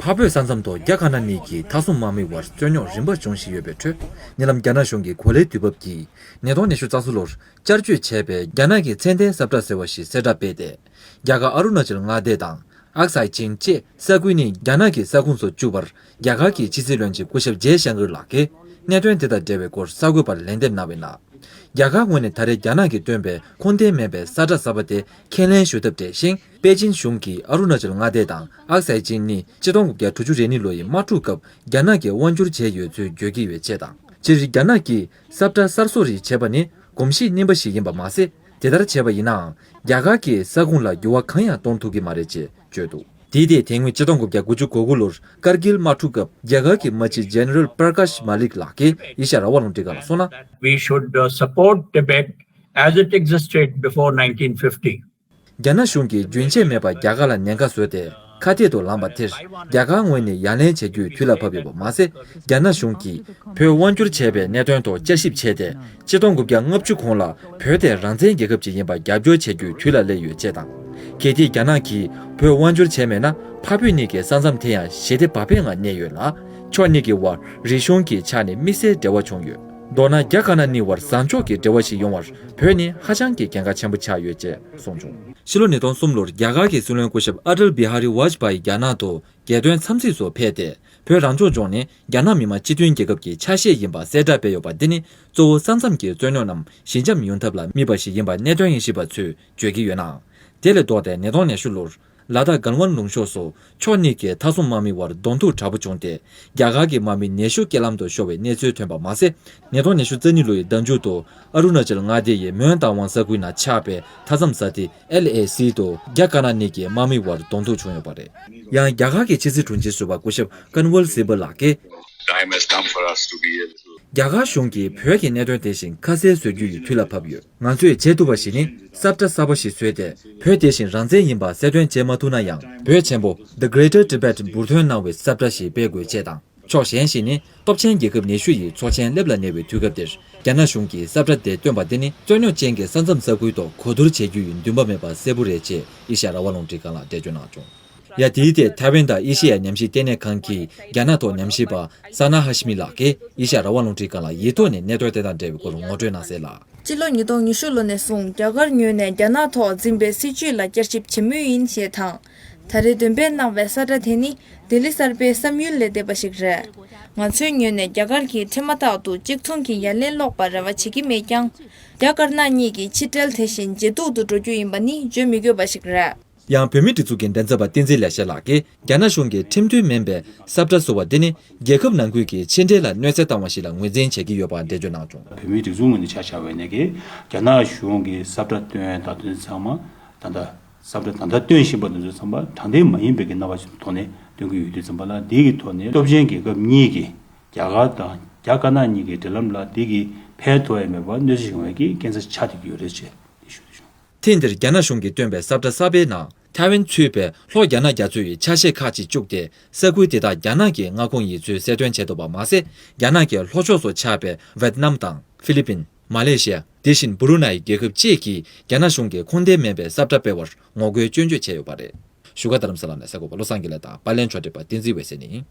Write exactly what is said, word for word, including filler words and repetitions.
འཕགས་བོད་ས་མཚམས་ཐོག་རྒྱ་དཀར་ནག་གཉིས་ཀྱི་མཐའ་སྲུང་དམག་མི་དབར་རྩོད་རྙོག་རིམ་པ་བྱུང་བཞིན་ཡོད་པའི་ཁྲོད། ཉེ་ལམ་རྒྱ་ནག་གཞུང་གི་གོ་ལའི་དུས་བབ་ཀྱིས་ཉིས་སྟོང་ཉི་ཤུ་རྩ་གསུམ་ལོར་བསྐྱར་བཅོས་བྱས་པའི་རྒྱ་ནག་གི་ཚད་ལྡན་ས་བཀྲ་ཟེར་བ་ཞིག་གསལ་བསྒྲགས་སྤེལ་ཏེ། རྒྱ་གར་ཨ་རུ་ན་ཅལ་མངའ་སྡེ་དང་། ཨག་སའི་ཅིན་བཅས་ས་ཁུལ་ནི་རྒྱ་ནག་གི་ས་ཁོངས་སུ་བཅུག་པར་རྒྱ་གར་གྱི་ཕྱི་སྲིད་བློན་ཆེན་སྐུ་ཞབས་ཇེ་ཤང་ཀར་ལགས་ཀྱིས་གནད་དོན་དེ་དང་འབྲེལ་བའི་སྐོར་གསར་འགོད་པར་ལན་འདེབས་གནང་བའི་ནང་། རྒྱ་གར་ངོས་ནས་ད་རེས་རྒྱ་ནག་གིས་བཏོན་པའི་ཁུངས་ལྡན་མིན་པའི་ས་བཀྲ་གསར་པ་དེ་ཁས་ལེན་ཞུ་ཐབས་བྲལ་ཞིང་། པེ་ཅིན་གཞུང་གིས་ཨ་རུ་ན་ཅལ་མངའ་སྡེ་དང་ཨག་སའི་ཅིན་ནི་ཕྱི་ལོ་གཅིག་སྟོང་དགུ་བརྒྱ་དྲུག་ཅུ་རེ་གཉིས་ལོ་ཡི་དམག་འཁྲུག་སྐབས་རྒྱ་ནག་གིས་དབང་བསྒྱུར་བྱས་ཡོད་ཚུལ་བརྗོད་ཀྱི་ཡོད་ཅེས་དང་། སྤྱིར་རྒྱ་ནག་གིས་ས་བཀྲ་གསར་བཟོ་རིགས་བྱེད་པ་ནི་གོམས་གཤིས་རྙིང་པ་ཞིག་ཡིན་པ་མ་ཟད། དེ་ལྟར་བྱས་པ་ཡིན་ནའང་། རྒྱ་གར་གྱི་ས་ཁོངས་ལ་འགྱུར་བ་གང་ཡང་གཏོང་ཐུབ་ཀྱི་མ་རེད་ཅེས་བརྗོད་འདུག་དེའི་ཐད་དེ་སྔོན་ཆིག་སྟོང་དགུ་བརྒྱ་དགུ་བཅུ་གོ་དགུ་ལོར་ཀར་གིལ་དམག་འཁྲུག་སྐབས་རྒྱ་གར་གྱི་དམག་སྤྱི་ཇེ་ནེ་རལ་པྲ་ཀཱཤ་མ་ལིག་ལགས་ཀྱིས་ཨེ་ཤ་ཡ་རང་དབང་རླུང་འཕྲིན་ཁང་ལ་གསུངས་ན། We should uh, support Tibet as it existed before nineteen fifty. རྒྱ་ནག་གཞུང་གིས་རྒྱུན་ཆད་མེད་པར་རྒྱ་གར་ལ་ཉེན་ཁ་བཟོས་ཏེ། ཁ་གཏད་དུ་ལངས་པ་དེར་རྒྱ་གར་ངོས་ནས་ཡ་ལན་བྱ་རྒྱུའི་དུས་ལ་བབ་ཡོད་པ་མ་ཟད། རྒྱ་ནག་གཞུང་གིས་བོད་དབང་བསྒྱུར་བྱས་པའི་གནད་དོན་ཐོག་བསྐྱར་ཞིབ་བྱས་ཏེ། ཆིག་སྟོང་དགུ་བརྒྱ་ལྔ་བཅུ་གོང་ལ་བོད་དེ་རང་བཙན་རྒྱལ་ཁབ་ཅིག་ཡིན་པར་རྒྱབ་སྐྱོར་བྱ་རྒྱུའི་དུས་ལ་སླེབས་ཡོད་ཅེས་དང་། གལ་ཏེ་རྒྱ་ནག་གིས་བོད་དབང་བསྒྱུར་བྱས་མེད་ན། འཕགས་བོད་གཉིས་ཀྱི་ས་མཚམས་དེ་ཡང་ཞི་བདེ་བག་ཕེབས་ངང་གནས་ཡོད་ལ། ཕྱོགས་གཉིས་ཀྱི་དབར་རིག་གཞུང་གི་ཆ་ནས་དམིགས་བསལ་འབྲེལ་བ་བྱུང་ཡོད། མདོར་ན་རྒྱ་དཀར་ནག་གཉིས་དབར་བཟང་ཕྱོགས་ཀྱི་འབྲེལ་བ་ཞིག་ཡོང་བར་བོད་ནི་ཧ་ཅང་གི་གལ་འགངས་ཆེན་པོ་ཆགས་ཡོད་ཅེས་གསུངས་བྱུང་། ཕྱི་ལོ་ཉིས་སྟོང་གསུམ་ལོར་རྒྱ་གར་གྱི་སྲིད་བློན་སྐུ་ཞབས་ཨ་ཏལ་བི་ཧ་རི་ཝཱཇ་པཱ་ཡི་རྒྱ་ནག་ཏུ་རྒྱལ་དོན་འཚམས་གཟིགས་སུ་ཕེབས་ཏེ། བོད་རང་སྐྱོང་ལྗོངས་ནི་རྒྱ་ནག་མི་དམངས་སྤྱི་མཐུན་རྒྱལ་ཁབ་ཀྱི་ཆ་ཤས་ཡིན་པ་གསལ་བསྒྲགས་སྤེལ་ཡོད་པ་འདི་ནི། གཙོ་བོ་ས་མཚམས་ཀྱི་རྩོད་རྙོག་རྣམས་ཞི་འཇམ་ཡོང་ཐབས་ལ་དམིགས་པ་ཞིག་ཡིན་པ་གནད་དོན་དབྱེ་ཞིབ་པ་ཚོས་བརྗོད་ཀྱི་ཡོད་ནའང་། དེ་ལས་ལྡོག་སྟེ་ཉིས་སྟོང་ཉི་ཤུ་ལོར་ལ་དྭགས་གལ་ཝན་ལུང་ཕྱོགས་སུ་ཕྱོགས་གཉིས་ཀྱི་མཐའ་སྲུང་དམག་མི་དབར་གདོང་ཐུག་དྲག་པོ་བྱུང་སྟེ། རྒྱ་གར་གྱི་དམག་མི་ཉི་ཤུ་རྐྱེན་ལམ་དུ་ཤོར་བའི་གནས་ཚུལ་ཐོན་པ་མ་ཟད། ཉིས་སྟོང་ཉི་ཤུ་རྩ་གཉིས་ལོའི་ཟླ་མཇུག་ཏུ་ཨ་རུ་ན་ཅལ་མངའ་སྡེ་ཡི་མོན་རྟ་དབང་ས་ཁུལ་ནང་ཆགས་པའི་མཐའ་མཚམས་ས་ཐིག་ཨེལ་ཨེ་སི་དུ་རྒྱ་དཀར་ནག་གཉིས་ཀྱི་དམག་མི་དབར་གདོང་ཐུག་བྱུང་ཡོད་པ་རེད། ཡང་རྒྱ་གར་གྱི་ཕྱི་སྲིད་དྲུང་ཆེ་ཟུར་པ་སྐུ་ཞབས་ཀན་ཝལ་སིལ་བ་ལགས་ཀྱིས། Time has come for us to be able to རྒྱ་གར་གཞུང་གིས་བོད་ཀྱི་གནད་དོན་དེ་བཞིན་ཁ་གསལ་བཟོ་རྒྱུ་ཡི་དུས་ལ་བབ་ཡོད། ང་ཚོས་བྱེད་ཐུབ་པ་ཞིག་ནི། ས་བཀྲ་གསར་པ་ཞིག་བཟོས་ཏེ། བོད་དེ་བཞིན་རང་བཙན་ཡིན་པ་གསལ་སྟོན་བྱེད་མ་ཐུབ་ན་ཡང་། བོད་ཆེན་པོ་The Greater Tibet འབུར་ཐོན་གནང་བའི་ས་བཀྲ་ཞིག་སྤེལ་དགོས་ཅེས་དང་། ཕྱོགས་གཞན་ཞིག་ནི། སྟོབས་ཆེན་རྒྱལ་ཁབ་ཉི་ཤུ་ཡི་ཚོགས་ཆེན་སླེབས་ལ་ཉེ་བའི་དུས་སྐབས་འདིར། རྒྱ་ནག་གཞུང་གིས་ས་བཀྲ་དེ་བཏོན་པ་འདི་ནི། རྩོད་རྙོག་ཅན་གྱི་ས་མཚམས་ས་ཁུལ་ཐོག་གོ་བསྡུར་བྱེད་རྒྱུ་ཡི་འདུན་པ་མེད་པ་གསལ་པོ་རེད་ཅེས་ཨེ་ཤ་ཡ་རང་དབང་རླུང་འཕྲིན་ཁང་ལ་འགྲེལ་བརྗོད་གནང་བྱུང་། ཡ། དེའི་ཐད་ཐའེ་ཝན་དང་ཨེ་ཤེ་ཡ་ཉམས་ཞིབ་ལྟེ་གནས་ཁང་གི་རྒྱ་ནག་ཐོག་ཉམས་ཞིབ་པ་ས་ན་ཧ་ཤི་མི་ལགས་ཀྱིས་ཨེ་ཤེ་ཡ་རང་དབང་རླུང་འཕྲིན་ཁང་ལ་ཡིག་ཐོག་ནས་གནས་དོན་དེ་དང་འབྲེལ་བའི་སྐོར་ངོ་སྤྲོད་གནང་གསལ་ལ། སྤྱི་ལོ་ཉིས་སྟོང་ཉི་ཤུ་ལོ་ནས་བཟུང་རྒྱ་གར་ངོས་ནས་རྒྱ་ནག་ཐོག་འཛིན་པའི་སྲིད་བྱུས་ལ་བསྐྱར་ཞིབ་བྱེད་མུས་ཡིན་ཞེས་དང་། ད་རེས་འདོན་སྤེལ་གནང་བའི་ས་བཀྲ་དེ་ནི་ལྡི་ལི་གསར་པའི་བསམ་ཡུལ་ལས་འདས་པ་ཞིག་རེད། ང་ཚོའི་ངོས་ནས་རྒྱ་གར་གྱིས་འཕྲལ་མ་ཐག་ཏུ་གཅིག་མཚུངས་ཀྱི་ཡ་ལན་སློག་པར་རེ་བ་བྱེད་ཀྱི་མེད་ཀྱང་། རྒྱ་དཀར་ནག་གཉིས་ཀྱི་ཕྱི་འབྲེལ་དེ་བཞིན་ཇེ་སྡུག་ཏུ་འགྲོ་རྒྱུ་ཡིན་པ་ནི་བརྗོད་མི་དགོས་པ་ཞིག་རེད། ཡང་བོད་མིའི་སྒྲིག་འཛུགས་ཀྱི་མགྲིན་ཚབ་པ་བསྟན་འཛིན་ལེགས་བཤད་ལགས་ཀྱིས། རྒྱ་ནག་གཞུང་གིས་ཁྲིམས་མཐུན་མིན་པའི་ས་བཀྲ་བཟོ་བ་འདི་ནི། རྒྱལ་ཁབ་ནང་ཁུལ་གྱི་ཕྱི་འབྲེལ་ལ་གནོད་འཚེ་བཏང་བ་ཞིག་ལ་ངོས་འཛིན་བྱེད་ཀྱི་ཡོད་པ་འགྲེལ་བརྗོད་གནང་བྱུང་། བོད་མིའི་སྒྲིག་འཛུགས་ངོས་ནས་ཆ་བཞག་པ་ཡིན་ན། རྒྱ་ནག་གཞུང་གིས་ས་བཀྲ་བཏོན་ད་དུང་ཚང་མ་ད་ལྟ་ས་བཀྲ་ད་ལྟ་བཏོན་བཞིན་པ་དེ་ཚོ་ཚང་མ་དྲང་བདེན་མ་ཡིན་པའི་གི་རྣམ་པ་ཞིག་ཐོག་ནས་སྟོན་གྱི་ཡོད་དུས་ཙམ་པ་ལ། འདི་གི་ཐོག་ནས་སྟོབས་ཆེན་རྒྱལ་ཁབ་གཉིས་ཀྱི་རྒྱ་གར་དང་རྒྱ་དཀར་ནག་གཉིས་ཀྱི་འབྲེལ་ལམ་ལ་འདི་གིས་ཕན་ཐོགས་ཡ་མེད་པར་གནོད་འཚེ་བྱུང་བའི་གི་རྐྱེན་རྩ་ཆགས་བསྡད་ཀྱི་ཡོད་རེད་ཅེས་འདི་ཞུ་འདོད་བྱུང་། ཐེངས་འདིར་རྒྱ་ནག་གཞུང་གིས་བཏོན་པའི་ས་བཀྲ་གསར་པའི་ནང་། ཐའེ་ཝན་ཚུད་པའི་ལྷོ་རྒྱ་ནག་རྒྱ་མཚོ་ཡི་ཆ་ཤས་ཁག་ཅིག་བཅུག་སྟེ། ས་ཁུལ་དེ་དག་རྒྱ་ནག་གི་མངའ་ཁོངས་ཡིན་ཚུལ་གསལ་སྟོན་བྱས་འདུག་པ་མ་ཟད། རྒྱ་ནག་གི་ལྷོ་ཕྱོགས་སུ་ཆགས་པའི་ཝེད་ནམ་དང་ཧྥི་ལི་པིན། མ་ལེ་ཤི་ཡ། དེ་བཞིན་བུ་རུ་ནའི་རྒྱལ་ཁབ་བཅས་ཀྱིས་རྒྱ་ནག་གཞུང་གིས་ཁུངས་ལྡན་མིན་པའི་ས་བཀྲ་སྤེལ་བར་ངོ་རྒོལ་སྐྱོན་བརྗོད་བྱས་ཡོད་པ་རེད། བཞུགས་སྒར་རྡ་རམ་ས་ལ་ནས་གསར་འགོད་པ་བློ་བཟང་དགེ་ལེགས་དང་། པར་ལེན་ཕྱོགས་སྒྲིག་པ་བསྟན་འཛིན་འོད་ཟེར་ནས་ཡིན།